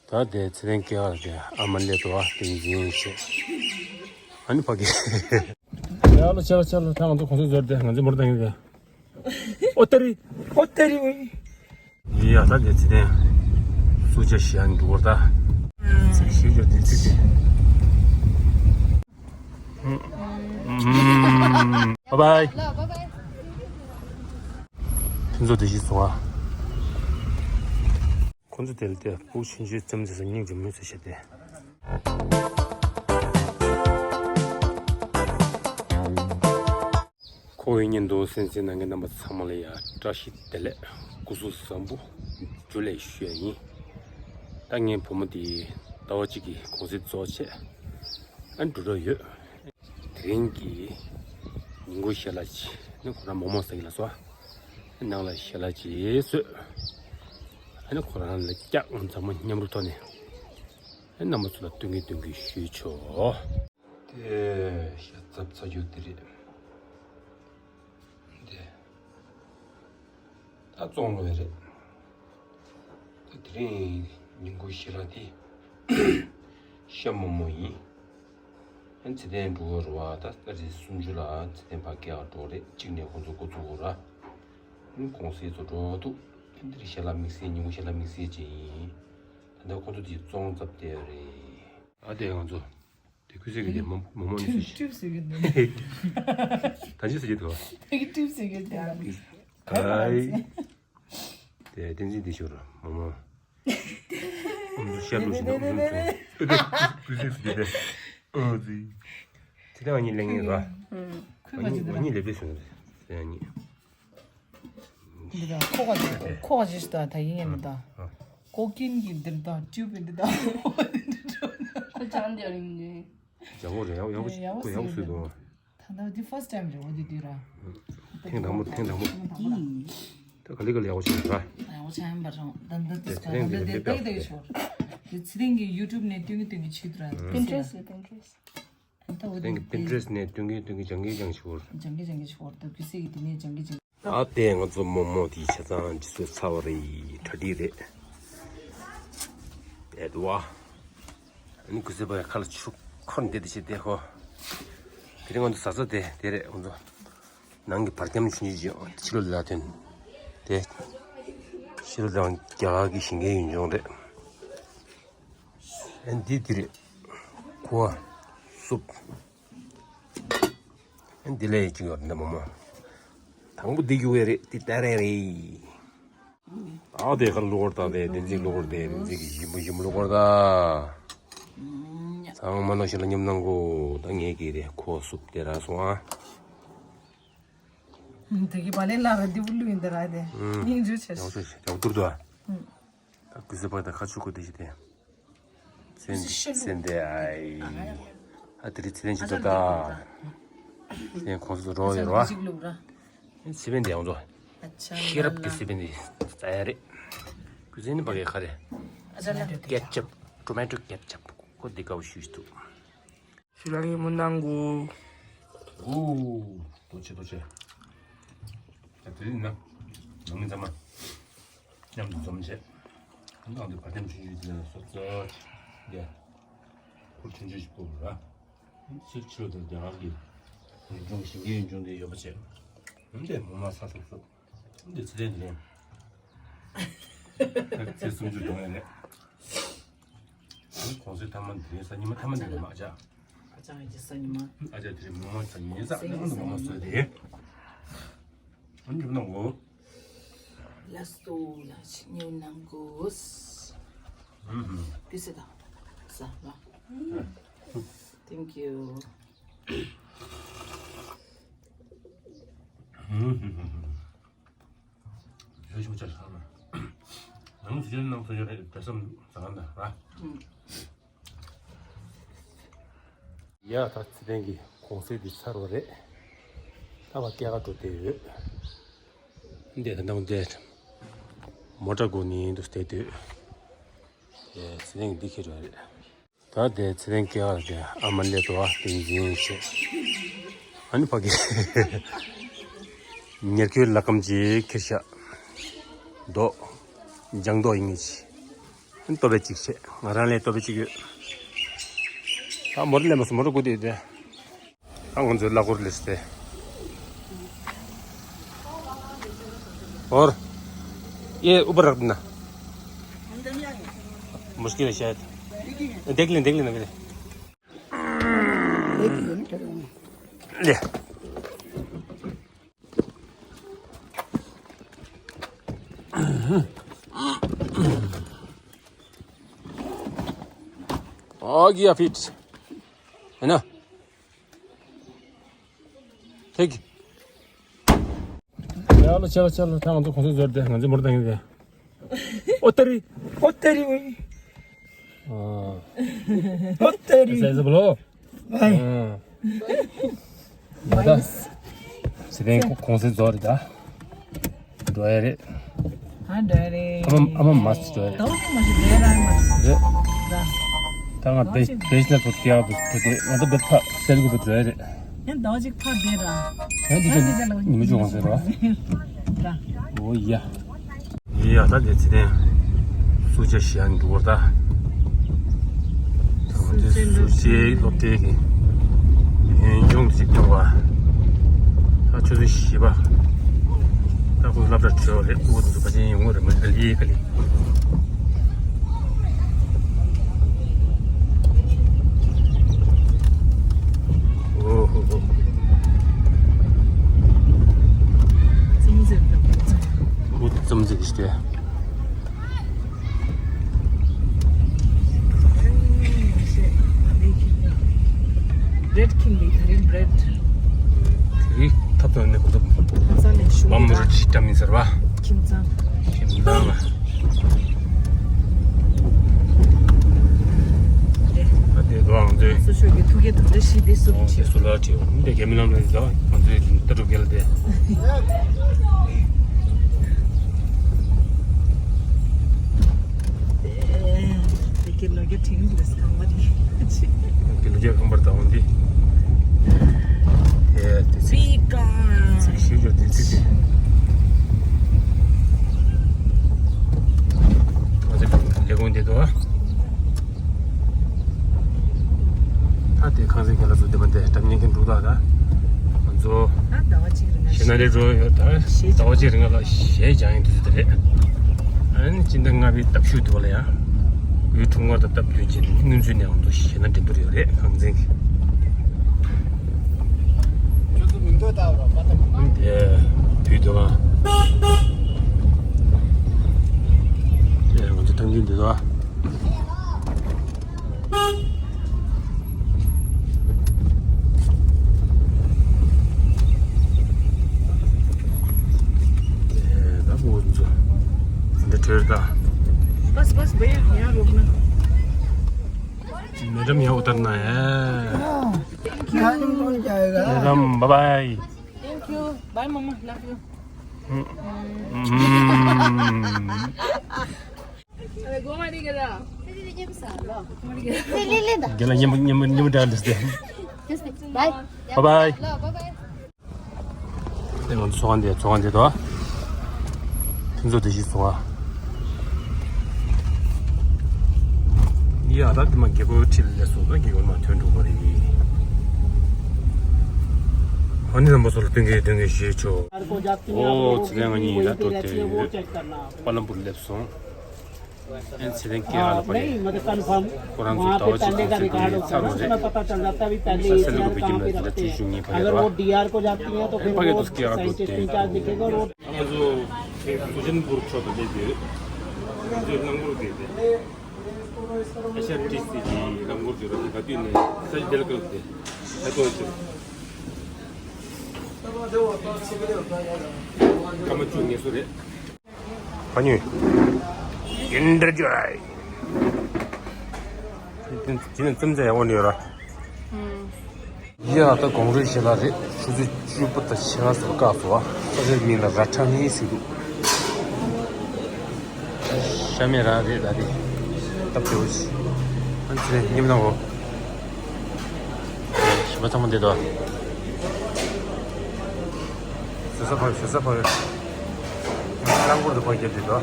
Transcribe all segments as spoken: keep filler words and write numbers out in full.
ད་དེ་ཚེ་བརྟན་སྐྱེ་བ་དེ་ཨ་མ་སླེབས་འདུག་བ། ཏིང་འཛིན་བྱས། ཨ་ནི་ཕ་གི། ཡ་ལ་ཆ་ལ་ཆ་ལ། ད་ང་ཚོ་གོང་ས་ཟོར་དེ་ང་ཚོ་མོར་བཏང་གི་རེད། ཨོ་ཏེ་རི། ཨོ་ཏེ་རི། ཡ་ད་དེ་ཚེ་བརྟན་སུ་ཆ་ཞིག་ཨ་ནི་འགྲོ་བར་ད། ཞིག་ཞིག་དེ་ཚིག་དེ། Bye bye. ཁྱོད་ཚོ་དེ་ཞིག་སོང་ཨ། ཁོང་ཚོ་དེ་ལ་དེ་བུ་ཆུང་ཆུང་ཙམ་ཟེར་ས་སྙིང་རྗེ་མོ་ཟེར་བྱས་ཏེ། ཁོ་བོའི་བརྙན་ཐུང་གསན་གཟིགས་གནང་མཁན་རྣམ་པ་ཚང་མ་ལ་ཡང་བཀྲ་ཤིས་བདེ་ལེགས་སྐུ་གཟུགས་བཟང་པོ་འཇུ་ལེ་ཞུ་ཡ་ཡིན། ད་ངའི་བུ་མོ་དེ་ཟླ་བ་གཅིག་གི་གུང་སེང་རྫོགས་བྱས་ཨ་འགྲོ་འགྲོ་ཡོད། དེ་རིང་གི་ཉིན་གུང་ཞལ་ལག་ཅིག་ནི་ཁོ་རང་མོག་མོག་ཟ་གི་ལ་སོ། ནང་ལ་ཞལ་ལག་ཅིག་བཟོས། ཨ་ནི་ཁོ་རང་ལ་སྐྱག་འཛོམས་མ་མཉམ་རུ་ཐོག་ནས་ཨ་རྣམ་པ་ཚོ་ལ་སྟོན་གི་སྟོན་གི་ཞུས་ཆོག་དེ་ཤ་ཚབ་ཚ་རྒྱུ་དེ་རེད། དེ། ད་བཙོང་ལོས་རེད། ད་དེ་རིང་ཉིན་གུང་ཞལ་ལག་དེ་ཤ་མོག་མོག་ཡིན། ཨན་ཚེ་བརྟན་འགྲོ་གི་རེད་བ། ད་ད་རེས་སུམ་ཅུ་ལ་ཚེ་བརྟན་ཕ་སྐད་ག་འགྲོ་རེད། གཅིག་ནས་ཁོང་ཚོ་འགོ་བཙུགས་དགོས་ར། ཨན་གུང་སེང་ཚོ་འགྲོ་འདུག་ཨན་དེ་རིང་ཞལ་ལག་དམིགས་བསལ་ཉིན་གུང་ཞལ་ལག་དམིགས་བསལ་ཅིག་ཡིན། ད་ལྟ་ཁོང་ཚོ་དེ་བཙོང་ཚར་བསྡད་ཡོད་རེད། ཨ་དེ་ང་ཚོ། དེ་ཁུ་སེ་གི་དེ་མོ་མོ་མོ་ནི་སུ་ཞིག་ཊིབ་སེ་གི་དེ། ད་ཅི་སུ་ཞིག་དོ། དེ་གི་ཊིབ་སེ་གི་དེ། ཨའི། དེ་བསྟན་འཛིན་དེ་ཤོར་མོ་མོ། ཨུམ་ཤར་ལུ་ཞིག་ཨུམ་ཚུ། ཨེ་དེ་ཁུ་སེ་སུ་ཞིག་དེ། ཨོ་ཙི། དེ་ལ་ང་གཉིས་ལེན་ངེས་ར། ཁུ་ང་གཉིས་ང་གཉིས་ལེ་པེ་སོང་། དེ་ང་གཉིས། འདི་དང་ཁོག་ག་ཁོག་ག་ཅིག་ད་ད་ཡིན་ཡང་མི་ད། ཨ། ཁོག་གིན་གྱི་འདིར་ད་ཊིབ་འདི་ད། ཁོ་ཅང་འདི་རིང་ནི། ཡག་པོ་རེད། ཡག་ཡག་པོ་ཡག་པོ་ཡག་པོ་བཟོས་འདུག་ད་ལྟ་འདི་ཕར་སི་ཊའིམ་རེད་འོ་འདི་དུས་ར། ཐེངས་དང་པོ་ཐེངས་དང་པོ། ད་ག་ལེ་ག་ལེ་ཡག་པོ་བྱས་འདུག་ར། ཡག་པོ་ཆགས་ཡིན་པ་རང་ད་ལྟ་དེ་ད་ལྟ་དེ་དེ་དེ་ཤོར། དེ་ཚེ་རིང་གི་ཡུ་ཊུབ་ནས་སྟོན་གི་སྟོན་གི་བྱེད་འདུག་ར། Pinterest Pinterest། ད་འོ་དེ་དེ་Pinterest་ནས་སྟོན་གི་སྟོན་གི་སྦྱང་གི་སྦྱང་ཞོར། སྦྱང་གི་སྦྱང་གི་ཞོར་ད་གུ་སེ་གི་དེ་ནས་སྦྱང་གི་སྦྱང་། ཨ་དེ་ང་ཚོ་མོག་མོག་དེ་ཆ་ཚང་འདི་ཚོ་ཚར་བ་རེད། གྲ་སྒྲིག་རེད། དེ་དུ་བ། ཨ་ནི་གུ་སེ་པ་ཡ་ཁ་ལ་ཆུ་འཁོར་འདེད་དེ་བྱེད་དེ་ཧོ། དེ་རིང་ང་ཚོ་ཟ་ས་དེ་དེ་རེད། ང་ཚོ་ནང་གི་བར་ཁྱམས་ཆུང་ཆུང་ཅིག་ཕྱི་ལོགས་ལ་ཐོན། དེ་ཕྱི་ལོགས་ལ་རྒྱ་གར་གྱི་ཞིང་ཁའི་ཡུལ་ལྗོངས་རེད། ཨ་འདི་འདི་རེད། ཁུ་བ། སུབ། ཨ་འདི་ལས་ཅིག་ཡོད་འདི་མོ་མོ། དང་པོ་འདི་རྒྱུག་གི་རེད། འདི་ཏ་རེ་རེད། ཨ་དེ་ཁར་གློ་བུར་བཏང་སྟེ་བསྟན་འཛིན་གློ་བུར་དེ་བསྟན་འཛིན་གྱི་ཞིམ་པོ་ཞིམ་པོ་གློ་བུར་ད། ཚང་མ་ནང་བཞིན་ལ་མཉམ་གནང་གོ་ད་ངས་ཀྱི་རེད། ཁུ་བ་སུབ་དེ་རག་སོང་ཨ། དེ་གི་བ་ལེ་ལ་ར་འདི་བུ་ལུ་ཡིན་དེ་ར་དེ། སྙིང་རྗེ་ཆེ། ཡག་ཤོས་ཤིག་ཡག་བསྡུར་དུ་ཨ། ད་གུས་པ་དང་ཁ་ཆུ་ཁུ་དེ་ཞིག་དེ། ཚན་ཚན་དེ་ཨའི། ཨ་དེ་རི་ཚན་ཞིག་ད་ད། ཚན་ཁོང་ཚོ་རོགས་ཡོད་ར། ཚན་དེ་ཡང་ཚོ། ཤེས་རབ་ཀྱི་སི་པན་དེ་ཙ་ཡ་རེད། གུས་ཚན་ནི་བ་གའི་ཁ་རེད། ཀེ་ཅབ། ཊོ་མེ་ཊོ་ཀེ་ཅབ་ཁོ་དེ་དགའ་བོ་ཞུས་འདུག་ཤུ་ལ་ངའི་མོ་ནང་གོ། ཨོ། ཏོ་ཆེ་ཏོ་ཆེ། ད་དེ་ཡིན་ན། ནང་མི་ཚང་མ། མཉམ་དུ་འཛོམས་བྱས། ནང་དུ་བར་ཐེམ་ཆུང་ཆུང་དེ་ལ་སོ་སོ། ཡ། ཁུར་ཆུང་ཆུང་ཞིག་སྤོ་ར། ཕྱིར་ཕྱིར་དུ་རྒྱ་གར་གྱི། ཡུལ་ལྗོངས་ཞིང་ཁའི་ཡུལ་ལྗོངས་དེ་ཡོད་པ་བྱས། འདི་མོ་མ་ས་སོ་སོ། འདི་ཚེ་ལྡན་འདི་རེད། ཚེ་སུམ་ཅུ་གཏོང་ཡ་རེད། ཨ་ནི་གོང་ཚེས་ཐ་མ་འདི་རེད། གཟའ་ཉི་མ་ཐ་མ་འདི་རེད་མ་ཨ་ཅག་ཨ་ཅག་ཨ་ཅག་གཟའ་ཉི་མ། ཨ་ཅག་དེ་རེད་མོ་མ་གཟའ་ཉི་མ་གཟའ་ཉི་མ་མོ་མ་སོས་དེ། ཨ་ནི་ཡོད་ན་འོ། ལ་སྟོ་ལ་ཆི་ཉེ་ནང་གོས། ཨུ་ཧུ། ཀི་སེ་ད། ས་ལ། Thank you. ཨུ་ཧུ་ཧུ་ཧུ། ཡོད་ཞིག་ཆ་ཤར་ན། ནང་དུ་ཡོད་ནང་དུ་ཡོད་རེད། དེ་བསམ་ཟ་ག་འདྲ་ར། ཡ་ད་ཚེ་བརྟན་གྱི་གུང་སེང་འདི་ཚར་བ་རེད། ད་བ་སྐྱེལ་ག་འགྲོ་བསྡད་ཡོད། འདི་ད་ནང་འདི་མོ་ཊ་སྒུག་ནི་འདུག་བསྡད་དུས། ཡ་ཚེ་བརྟན་གྱི་འདི་ཁྱེར་བ་རེད། ད་དེ་ཚེ་བརྟན་སྐྱེལ་ག་དེ་ཨ་མ་སླེབས་འདུག་བ། ཏིང་འཛིན་བྱས། ཨ་ནི་ཕ་གི་ཉེར་སྐྱོད་ལག་སྐམ་ཅིག་ཁྱེར་ཤག་མདོག་ལྗང་མདོག་ཡིན་ངེས་ཅི། ལྟོ་ཕད་ཅིག་བྱས། ང་རང་ལ་ལྟོ་ཕད་ཅིག་ཡོད། ད་མོ་ར་ལེན་པ་སོང་། མོ་ར་སྒུག་བསྡད་དེ། ད་ང་ཚོའི་གླ་འཁོར་ལས་ཏེ། और ये ऊपर रख देना। मुश्किल है शायद। देख लें, देख लेना पहले। ले। आ गया फिट, है ना? ठीक। चलो, चलो, चलो, ད་ང་ཚོ་གུང་སེང་འཛོམས་ཏེ་ང་ཚོ་མོ་ར་བཏང་གི་རེད། ཨོ་ཏ་རི། ཨོ་ཏ་རི་ཝེ། ཨོ་ཏ་རི། ཨེ་ཟེ་བློ། ཨ། ད་ད། ཟེ་བའི་གུང་སེང་རྫོགས་རེད་ད། འགྲོ་ཡ་རེད། ཨ་འགྲོ་ཡ་རེད། ཨ་མ་ཨ་མ་མ་སུ་འགྲོ་ཡ་རེད། ད་འོ་ཁྱོད་མ་ཤི་བེ་ར་མ། རེད། ད་ང་བེ་བེ་ཤི་ན་ཐོ་ཏི་ཡ་བུ་ཐོ་ཏི་ང་ད་བེ་ཕ་སེལ་གུ་བུ་འགྲོ་ཡ་རེད། ཡང་ད་འོ་ཅིག་ཕ་བེ་ར། ཡང་འདི་ཚོ་ཉི་མ་བཅུ་གོང་ཟེར་རོ། ར། འོ་ཡ། ཡ་ད་དེ་ཚེ་ནས་སུ་ཇ་ཞིག་ཡང་འདུག་བར་ད། ད་དེ་སུ་ཇའི་སློབ་གྲྭའི་གི་ཡུན་ཆུང་ཅིག་མཐོང་བ། ད་ཆུ་ཚོད་བཞི་པ། ད་ཁོའི་སློབ་གྲྭ་བྲོས་རེད། ཨོ་དེ་ཚོ་ཕལ་ཆེར་ཡོང་གི་རེད་མ་ག་ལི་ག་ལི། ཨོ་ཧོ་ཧོ། ཙམ་ཟེར་འདུག་ཨོ་ཙམ་ཟེར་ཞིག་སྟེ། བྲེད་ཁྱིམ་པའི་ད་རིང་བྲེད། དེ་རིང་ཐབ་ཐོབ་ནས་ཁོ་ཚོ་ཁ་ས་ནས་ཞུ་བ་མ་རུ་ཁྲི་ཏྲ་མིན་ཟེར་བ། ཁྱིམ་ཚང་། ཁྱིམ་ཚང་ལ། ཨ་དེ་དོ་ཨང་ཚོས། སོ་ཤོད་ཀྱི་ཐུགས་ཀྱི་དུམ་བུ་ཞིག་དེ་སུ་ཨོ་དེ་སུ་ལ་བྲིས་འོང་དེ་རྒྱ་མི་ལམ་ལ་དོ་ཨང་ཚོས་ལྟ་གྲུབ་རྒྱལ་དེ། དེ་གི་ལོ་རྒྱུས་དྲན་གྱི་རེད་ཁང་པ་དེ། དེ་ལོ་རྒྱུས་ཁང་པར་དང་འདི། ཨེ་དེ་ཚིག་ཚིག་ཞིབ་འཇུག་དེ་ཚིག་དེ། ང་ཚོ་ལས་ཁུངས་འདི་དོ། ད་དེ་ཁང་ཚན་གྱི་ལ་སུ་དེ་མ་དེ་འགྲམ་ཉན་མཁན་འདུག་ད་ད། ང་ཚོ་ད་ཟླ་བ་གཅིག་རིང་ཞེ་ན་ལས་འགྲོ་ཡོད་ད། ཞེས་ཟླ་བ་གཅིག་རིང་ལ་གཞས་སྦྱང་ཡིན་དུས་ཚོད་དེ་རེད། ཨ་ནི་སྤྱི་ཟླ་ལྔ་པའི་སྟབས་ཤུགས་དུ་བ་ལ་ཡང་། དབུས་འཁྲུངས་སྐར་དང་སྟབས་བསྟུན་བྱས་ནས་སྔོན་ཚུད་ནས་ང་ཚོ་ཞེ་ན་འགྲན་བསྡུར་ཡོད་རེད་ཁང་ཚན་གྱི། ཁྱོད་ཚོ་མིང་ཐོ་ལྟ་བ་པ་ལ། དེ་དུས་དུ་ལ། དེ་ང་ཚོ་ཐང་གིན་དུ་ལ། बस बस भैया, यहाँ रोकना। मैडम, यहाँ उतरना है। Madam, bye bye. Thank you. Bye, mama. Love you. རྒན་ལགས་མཉམ་མཉམ་མཉམ་འདྲ་འདུག་སྟེ། Bye. Bye bye. དེ་ང་ཚོ་ཚོགས་ཁང་འདི་ཚོགས་ཁང་འདི་དོ། ཕུན་ཚོགས་བདེ་སྐྱིད་ཚོགས་ཁང་། ཡ་ད་དེ་མ་རྒྱལ་པོའི་ཁྲི་ལ་སླེབས་སོང་ན་རྒྱལ་པོ་མ་ཐོན་འགྲོ་གི་རེད། ཨ་ནི་རྣམ་པ་ཚོ་ལ་སྟོན་གྱི་སྟོན་གྱི་ཞུས་ཆོག་ཨོ་ཚེ་རིང་ང་གཉིས་ཡིན་ན་ཏོ་དེ་ཡོད། པ་ལམ་བུར་སླེབས་སོང་། ཨན་ཚེ་རིང་སྐྱེས་སྐར་ལ་ཕ་གི་ཁོ་རང་ཚོ་ཟླ་བ་གཅིག་གི་ཚེ་གི་ཚར་བ་རེད། ས་སེ་ལུ་གི་རྒྱུ་མ་དེ་འདྲ་བྲིས་བཞུགས་ངེས་ཕ་གི་རེད་བ། ཨན་ཕ་གི་དུ་སྐྱེས་སྐར་འགྲོ་དེ་ཨན་ཕ་གི་དུ་སྐྱེས་སྐར་འགྲོ་དེ། ང་ཚོ་དེ་སུ་ཅན་པུར་ཕྱོགས་སུ་སླེབས་ཡོད། ང་ཚོའི་རླངས་འཁོར་དེ་དེ། ཨེ་ཤ་ཊི་སི་གི་རླངས་འཁོར་དེ་ར་དེ་ག་དུས་ནས་ས་ཆ་དེ་ལ་བཀག་སྟེ་ཧེ་ཏོ་ཅིག་སྐར་མ་བཅུ་ངལ་གསོ་རེད། ཕ་ཉུལ། Kinder Joy། དེ་ནས་རྩམ་ཟ་ཡག་པོ་ནི་ཡོད་ར། ཡ་ད་དགོང་རོལ་ཞེ་ལ་རེད། ཆུ་ཚོད་བཅུ་པ་དང་ཕྱེད་ཀ་ཙམ་བཀག་སོང་བ། ས་ཆའི་མིང་ལ་ར་ཁྲ་ངེས་ཟེར་འདུག་ཤ་མེད་རང་རེད་ད་དེ། སྟབས་བདེ་བོ་ཞིག་ཨ་ཙི་མཉམ་ན་འོ། ཞིམ་པ་ཚང་མ་འདི་དོ། ཞོ་ས་ཕ་ཞོ་ས་ཕ། རླངས་འཁོར་དུ་ཕ་བརྒྱབ་འདི་དོ།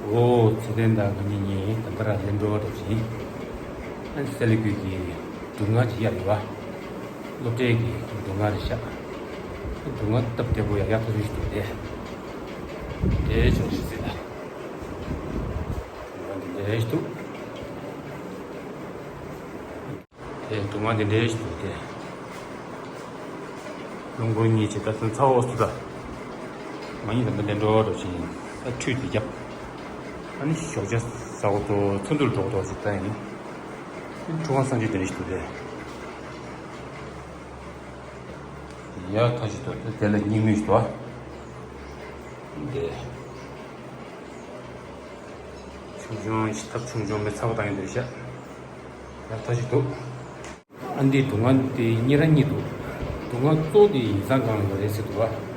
ཨོ་ཚེ་བརྟན་དང་ང་གཉིས་གཉིས་ད་ ཁ་ར་ལེན་འགྲོ་བ་འགྲོ་བཞིན། ཨ་ནི་སེ་ལི་ཀུའི་གི་སྒྲུབ་ངག་ཅིག་གཡར་ཡོད་པ། སློབ་གྲྭའི་གི་སྒྲུབ་ངག་རེད་ཤག་སྒྲུབ་ངག་སྟབས་བདེ་པོ་ཡག་ཡག་ཐོག་ཐོག་ཞིག་འདུག་སྟེ། དེ་ཆོག་ཞིག་ཟེར་ལ། སྒྲུབ་ངག་འདི་འདྲ་ཞིག་འདུག་དེ་སྒྲུབ་ངག་འདི་འདྲའི་ཞིག་འདུག་སྟེ། རླུང་འཁོར་གཉིས་བྱས། ད་ཚ་འོག་སུ་ད། མ་གཉིས་ད་ལྟ་ལེན་འགྲོ་འགྲོ་བཞིན། ད་ཁྲུས་དེ་བརྒྱབ། ཨ་ནི་ཞོགས་ཇ་ཟ་འོག་ཏུ་ཚོན་མདོག་འགྲོ་འགྲོ་ཞིག་ད་ཡིན། ཁྲུས་ཁང་སངས་རྒྱས་དེ་འདྲ་ཞིག་འདུག་སྟེ། ཡ་ཐ་ཞིག་འདུག་སྟེ། དེ་ལ་སྙིང་མོས་ཞིག་འདུག་ཨ། འདི་ཆུང་ཆུང་ཞིག་ཐབ་ཆུང་ཆུང་མེ་ཚ་པོ་བཏང་ཡོད་འདུག་ཤག་ཡ་ཐ་ཞིག་འདུག་ཨ་འདིའི་སྒྲུབ་ངག་དེ་གཉིས་རང་གཉིས་འདུག་སྒྲུབ་ངག་གཙོ་བོ་དེ་ཡིག་ཚང་སྒང་ལ་ཡོད་རེད་ཟེར་འདུག་བ།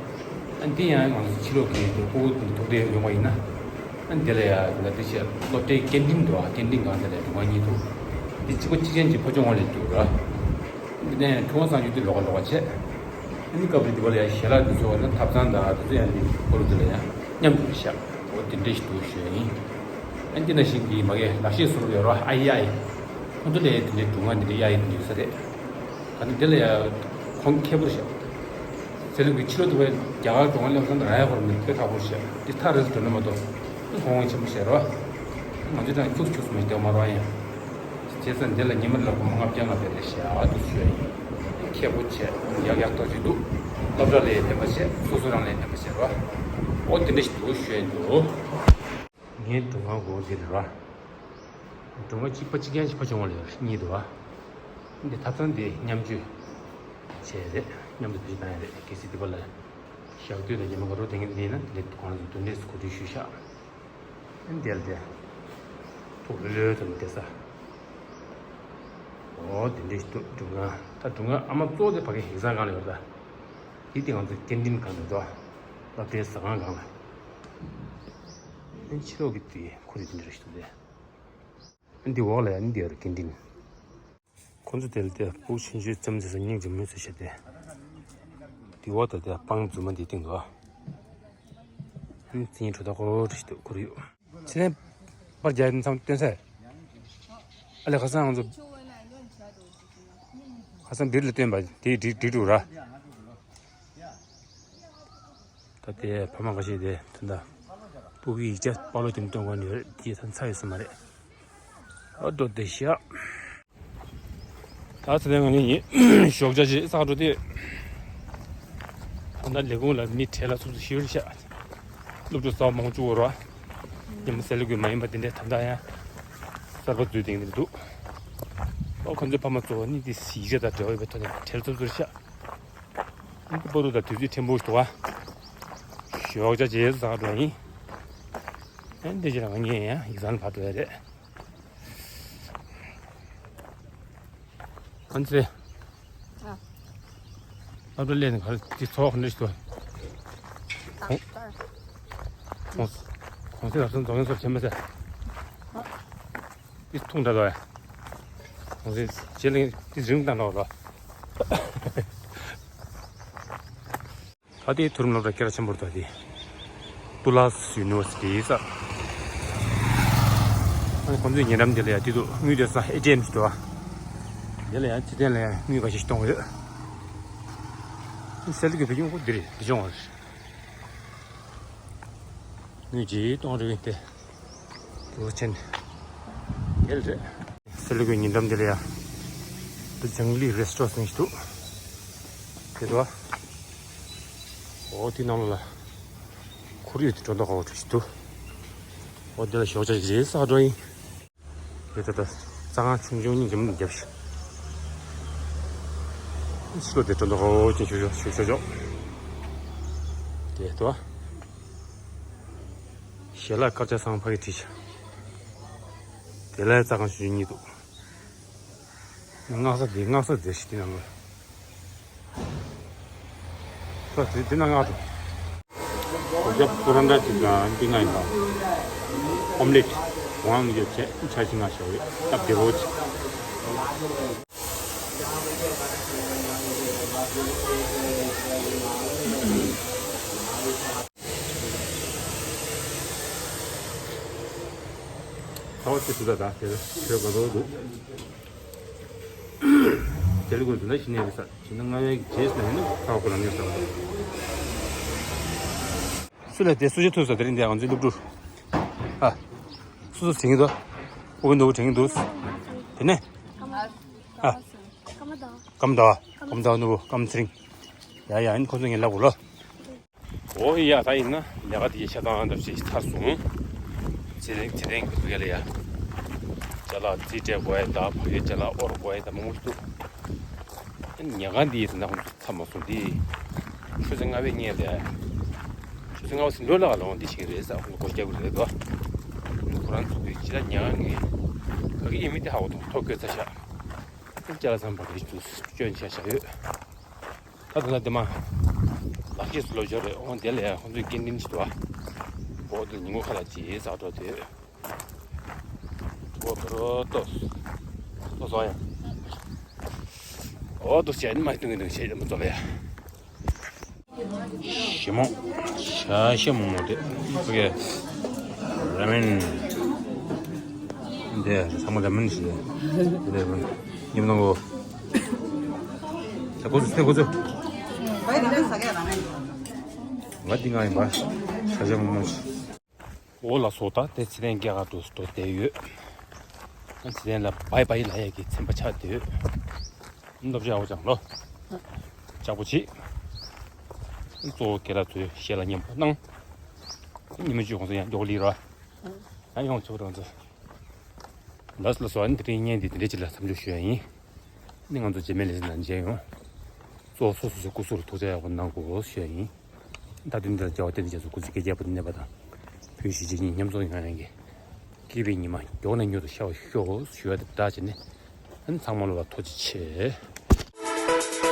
ཨ་འདི་ཡང་ང་ཚོ་ཕྱི་ལོགས་ཀྱི་དེ་ཕྲུ་གུ་ཐུག་འདོད་ཡོང་བ་ཡིན་ན། ཨ་འདི་ལ་ཡ་ང་འདི་བྱས་སློབ་གྲྭའི་ཀེན་ཊིན་འདུག་བ། ཀེན་ཊིན་སྒང་དེ་ལ་སྒྲུབ་ངག་གཉིས་འདུག་འདི་གཅིག་པ་གཅིག་རྐྱང་གཅིག་ཕར་ཕྱོགས་ལ་ཡོད་རེད་བ། འདི་ནས་ཁྲུས་ཁང་སངས་རྒྱས་དེ་ལོགས་ཀ་ལོགས་ཀ་བྱས། ཨ་ནི་སྐབས་རེ་འདི་བ་ལ་ཡ་ཞལ་ལག་འདི་ཚོ་ན་ཐབ་ཚང་དང་འདི་ཚོ་ཡང་འདི་ཕོ་རུ་འདི་ལ་ཡ་མཉམ་དུ་བཞག་འོ་དེ་འདྲ་ཞིག་འདུག་ཞུ་ཡ་ཡིན། ཨ་འདི་ན་ཞིག་གི་མ་གི་ལག་ཤེས་སོར་ཡོད་རོ། ཨ་ཡ་ཡ། ཁོ་ཚོ་ལས་དེ་འདྲའི་སྒྲུབ་ངག་འདི་འདྲའི་གཡར་ཡོད་ས་རེད། ད་ནི་འདི་ལ་ཡ་ཁོང་མཁས་པོར་བཞག་སེ་ལུ་གི་ཕྱི་ལོགས་དུ་བས་རྒྱ་གར་སྒྲུབ་ངག་སླེབས་སོང་ན་ར་ཡ་ཧོར་མི་དཔེ་ཁག་པོར་བཞག་འདི་ཐག་རིང་སུ་འགྲོ་ན་མ་གཏོགས་ཁོང་ཆེན་པོ་བཞག་རོ། ང་ཚོ་ཀྱང་ཁྱུག་ཁྱུག་སུ་མི་བསྡད་མ་རོགས་ཡ། བྱས་ཙང་འདི་ལ་ཉི་མ་ལ་སྒོར་མོ་ལྔ་བརྒྱ་ལྔ་བརྒྱ་རེ་བཞག་འདུག་ཞུ་ཡ་ཡིན། མཁས་པོ་བྱས་ཡག་ཡག་ཐོག་ཅིག་འདུག་སློབ་གྲྭ་ལ་ཡང་ཕན་པ་བྱས། སོ་སོ་རང་ལ་ཡང་ཕན་པ་བྱས་རོགས། འོ་དེ་འདྲ་ཞིག་འདུག་ཞུ་ཡ་ཡིན་འདུག་ངའི་སྒྲུབ་ངག་སྒོར་འདི་རེད་རོགས། སྒྲུབ་ངག་གཅིག་པ་གཅིག་རྐྱང་ཞིག་ཕར་བྱུང་བ་ལ་ཡོད་གཉིས་འདུག་བ། འདི་ཐབ་ཚང་འདི་མཉམ་སྤྱོད་བྱས་རེད། མཉམ་དུ་བེད་སྤྱོད་བཏང་ཡ་རེད། གལ་སྲིད་འདི་པ་ལ་ཞག་དུས་དང་ཉི་མ་ག་རོ་དེ་ངན་འདི་ཡིན་ན་འདི་ལས་གོང་ལ་འདུག་འདྲེས་སུ་གོ་སྒྲིག་ཞུས་ཤག་འདི་ལ་དེ་ཐུག་ལོས་ལོས་དང་བསྡད་ས། འོ་དེ་འདྲས་ཞིག་འདུག་སྒྲུབ་ངག་ད་སྒྲུབ་ངག་ཨ་མ་གཙོ་བོ་དེ་ཕ་གི་ཡིག་ཚང་སྒང་ལ་ཡོད་རེད་ད། དེ་དེ་ང་ཚོ་ཀེན་ཊིན་སྒང་ལ་འགྲོ། སློབ་གྲྭའི་ཟ་ཁང་སྒང་ལ། ཨ་ཕྱི་ལོགས་ཀྱི་དེ་ཁོ་རེ་དེ་འདྲས་ཞིག་འདུག་སྟེ། ཨ་འདི་འོག་ལ་ཡང་འདི་ཡོད་རེད་ཀེན་ཊིན། ཁོ་ཚོ་དེ་ལ་དེ་ཕྲུ་གུ་ཆུང་ཆུང་འཛོམས་ཚེ་ས་སྙིང་རྗེ་མོ་བཟོས་བྱས་ཏེ། དེ་འོག་ད་དེ་སྤང་རྫུན་མ་འདི་སྟེང་དུ་ཨ། ཨ་ནི་རྩི་ཉིན་དྲོ་ད་ཁོ་རེ་ཞིག་འདུག་ཁོར་ཡུག་ཕྱི་ལན་པར་རྒྱག་ཡ་མཚམས་སྟོན་ས། ཨ་ལས་ཁ་སང་ང་ཚོ་ཁ་སང་བིར་ལ་སྟོན་པ་དེ་འགྲིག་འགྲིག་འགྲོ་ར། ད་དེ་ཕ་མ་འགའ་ཤས་དེ་ད་ལྟ་སྤུ་གུའི་ཡིག་ཆ་པགས་ལོག་དེ་སྟོན་གོ་ནི་རེད། དེ་ད་ཚ་ཡོད་ས་མ་རེད། ཨ་འགྲོ་བསྡད་ཤག་ད་ཚེ་ནས་ང་གཉིས་ཞོགས་ཇ་ཅིག་ཟ་འགྲོ་དེ། ད་ལྟ་ལས་ཁུངས་ལ་མི་གྲལ་ལ་ཚུགས་ཚུགས་ཤི་ཡོད་ཤག་སློབ་ཕྲུག་ཚ་བ་མང་པོ་བཅུག་ཡོད་རེད་བ། ཉི་མ་གསལ་ལེ་དགོས་མ་ཡིན་པ་དེ་འདྲས་ད་ལྟ་ཡང་གསར་པ་འཛུལ་དེ་འདྲ་འདུག་ཨོ་ཁོ་ཚོའི་ཕ་མ་ཚོ་ནི་དེ་ཡིག་ཆ་དང་འབྲེལ་བ་ཡོད་པའི་ཐོག་ནས་གྲལ་ཚུགས་ཚུགས་ཤག་ཨ་ནི་པོ་རུ་དང་དུས་ཚོད་ཕྲན་བུ་ཞིག་འདུག་བ། ཞོགས་ཇ་རྗེས་སུ་ཟ་འགྲོ་ཡིན། ཨ་ནི་དེ་རྗེས་ལ་ང་གཉིས་ཡང་ཡིག་ཚང་ལ་ཕར་འགྲོ་ཡ་རེད། ཨ་ཙི། ཨ། སློབ་གྲྭ་སླེབས་ནས་ག་རེ་འདི་ཚོགས་ག་འདྲ་ཞིག་འདུག་གོང་གོང་གོང་གསལ་རབ་གསལ་རྫོགས་ཡོང་སོར་བྱེད་མ་ཟེར། འདི་ཐུང་འདྲ་འདུག་ཨ། གོང་གསལ་རྗེས་ལ་འདི་རིང་བཏང་འགྲོ་རོགས། ད་ལྟའི་མཐོ་རིམ་སློབ་གྲྭ་སྐད་གྲགས་ཆེན་པོ་རེད་ད་དེ། Tulsa University ཟེར། ཨ་ནི་ཁོང་ཚོའི་ཉེ་འགྲམ་དེ་ལ་ཡང་དེ་དུ་དངུལ་སྡེ་ས་ཨེ་ཊི་ཨེམ་ཞིག་འདུག་བ། དེ་ལ་ཡང་ཕྱི་རྟེན་ལ་ཡང་དངུལ་ཁ་ཤས་ཤིག་གཏོང་གི་ཡོད། ཨ་ནི་གསལ་ལེ་དགོས་པའི་ཡོང་སྒོ་འདི་རེད། འདི་སྦྱོང་བ་རེད། དངུལ་ཅིག་གཏོང་རེ་བས་ཏེ། དེ་བ་ཆེན། དེ་ལ་རེད། གསལ་ལེ་དགོས་ཉེ་འགྲམ་དེ་ལ་ཡང་། འདི་ལྗང་ལི་རེ་སི་ཊོ་རན་ཞིག་འདུག་དེ་དུ་བ། འོ་དེ་ནང་ལོགས་ལ། ཁོར་ཡུག་དེ་སྒྲོ་འདོགས་ཁ་བོ་བྲིས་འདུག་འོ་དེ་ལ་ཞོགས་ཇ་ཞིག་རེད་ཟ་འགྲོ་ཡིན། དེ་ད་ལྟ་རྩྭ་ཁང་ཆུང་ཆུང་གཉིས་འཛོམས་ནས་བརྒྱབ་ཤག་ཕྱི་ལོགས་དེ་སྒྲོ་འདོགས་ཁ་བོ་ཅན་ཞུ་ཞོག་ཞུ་ཞོག་ཞོག་དེ་དུ་བ། ཞལ་ལག་དཀར་ཆག་ཚང་ཕ་གི་བྲིས་ཤག་དེ་ལ་རྩྭ་ཁང་ཆུང་ཆུང་གཉིས་འདུག་སྔགས་ས་འདི་སྔགས་ས་མཛེས་ཤིག་འདི་ནང་ལ། ད་འདི་འདི་ནང་སྔགས་འདུག་གོ་སྐབས་ཁོ་རང་འདྲ་ཅིག་དང་འདི་ང་ཡིན་པ། ཨོམ་ལེ་ཊི་ཝང་ཡོད་ཆེ་འཆར་གཞི་ང་ཞོག་ཡོད་སྟབས་བདེ་བོ་ཅིག་ཚ་བ་ཆེ་ཤོས་ད་ད་དེར་ཁྱོད་ག་ཚོད་འདུག་དེ་ལས་ཀུན་དུ་ན་ཤི་ནས་རེད་ས་ཤི་ན་ལྔ་བའི་རྗེས་ལ་ཡིན་ན་ཚ་བ་ཁོ་ན་ཉོ་ས་སུ་ལ་དེ་སུ་ཞིག་ཐུབ་ས་དེ་རིང་འདི་ང་ཚོའི་སློབ་ཕྲུག་ཨ། སུ་སུ་དྲན་གྱི་འདུག་ཨོ་འདུག་དྲན་གྱི་འདུག་དེ་ནས་ཨ། སྐར་མ་ཟླ་བ་སྐར་མ་ཟླ་བ་ནོར་བུ་སྐར་མ་ཚེ་རིང་། ཡ་ཡ་ཡིན་ཁོ་ཚོ་ངས་ལབ་དགོས་ལོ། ཨོ་ཡ་ད་ཡིན་ན་ལས་ཀ་དེ་ཆ་ཚང་འདྲ་ཞིག་ཚར་སོང་། ཚེ་རིང་ཚེ་རིང་གི་ཡ་ལ་ཡ། ཅ་ལག་རྩིས་སྤྲད་དགོས་ཡ་ད་ཕ་གིའི་ཅ་ལག་དབོར་དགོས་ཡ་ད་མང་པོ་ཞིག་འདུག་ཉལ་ཁང་འདི་ཡི་ད་ཁོང་ཚོ་ཚར་མ་སོང་འདི། ཆུ་ཚོད་ལྔ་པའི་སྔོན་ལ་ཡ། ཆུ་ཚོད་ལྔ་པ་ཟིན་འགྲོ་ལ་ལོང་འདི་ཞིག་རེད་ཟེར་ཁོང་ཚོ་སྒོ་རྒྱག་གི་རེད་དོ། ཁོ་རང་ཚོ་གི་ཅི་ལ་ཉལ་ཁང་གི་ཕ་གི་ཡིན་མིན་དེ་ཧ་གོ་དང་ཐོ་བཀོད་ཚར་ཤག་ཅ་ལག་ཚང་མ་གི་ཅུས་སྐྱོན་ཆ་བཞག་ཡོད། ད་དུང་ན་དེ་མ་ལག་ཤེས་སུ་ལོ་ཆོག་རེད་འོང་དེ་ལས་ཁོང་ཚོའི་སྐྱེ་འདྲེན་ཞིག་འདུག་བ། འོ་དེ་ཉིན་གུང་ཁ་ལ་ཅིག་ཟག་འགྲོ་དེ། འོ་དོ་རོ་ཏོ། ཏོ་སོང་ཡ། འོ་ཏོ་བྱས་ནི་མ་ཏུང་གི་ཏུང་བྱས་ཏེ་མ་ཚོ་ལ་ཡ། ཞིམ་མོ། ཤ་ཤ་མོག་མོག་དེ། ཨོ་ཀེ། ར་མེན། འདི་ཚང་མ་ར་མེན་ཞིག་རེད། ཉིམ་ནང་གོ། ས་ཁོ་ཚོ་ས་ཁོ་ཚོ། ང་འདི་ང་ཡིན་པ། ཤ་ཤ་མོག་མོག་ཞིག་འོ་ལགས་སོ། ད་དེ་ཚེ་བརྟན་སྐྱེས་སྐར་དུ་དོ་བསྡད་ཡོད། ཚེ་བརྟན་ལ་བའི་བའི་ལབ་ཡས་ཀྱི་ཚན་པ་ཆགས་བསྡད་ཡོད། སློབ་སྦྱོང་ཡག་པོ་སྦྱངས་ལོ། ལྕགས་པོ་བྱེད། གཙོ་བོ་རྒན་ལགས་ཚོའི་ཞལ་ལ་མཉམ་པོ་གནང་། ཉི་མ་བཅུ་གོང་ས་ཡང་མགྱོགས་ལི་ར། ཡང་ཡོང་ཆོག་རང་ཚོ། ལགས་སོ་ལགས་སོ། ཨ་ནི་དེ་རིང་བརྙན་འདི་དེ་འདྲ་ཅིག་ལ་མཚམས་འཇོག་ཞུ་ཡ་ཡིན། ནི་ང་ཚོ་རྗེས་མའི་ལེ་ཚན་ལ་མཇལ་ཡོང་། གཙོ་བོ་སོ་སོ་སོའི་སྐུ་གཟུགས་ལ་ཐུགས་ཅག་ཡག་པོ་གནང་དགོས་ཞུ་ཡ་ཡིན། ད་དུང་འདིར་མཇལ་བ་བསྟན་འཛིན་རྒྱ་མཚོ་སྐུ་ཚེ་བསྐལ་བརྒྱའི་བར་དུ་གནས་པ་དང་། བོད་གཞིས་བྱེས་གཉིས་མཉམ་འཛོམས་ཡོང་ཡག་གི། སྐྱིད་པའི་ཉི་མ་མགྱོགས་ནས་མྱུར་དུ་ཤར་བར་ཤོག་ཞུ་བ་དེ་འདྲ་བྱས་ནས། ཨ་ནི་ཚང་མ་ལོ་ལ་ཐུགས་རྗེ་ཆེ།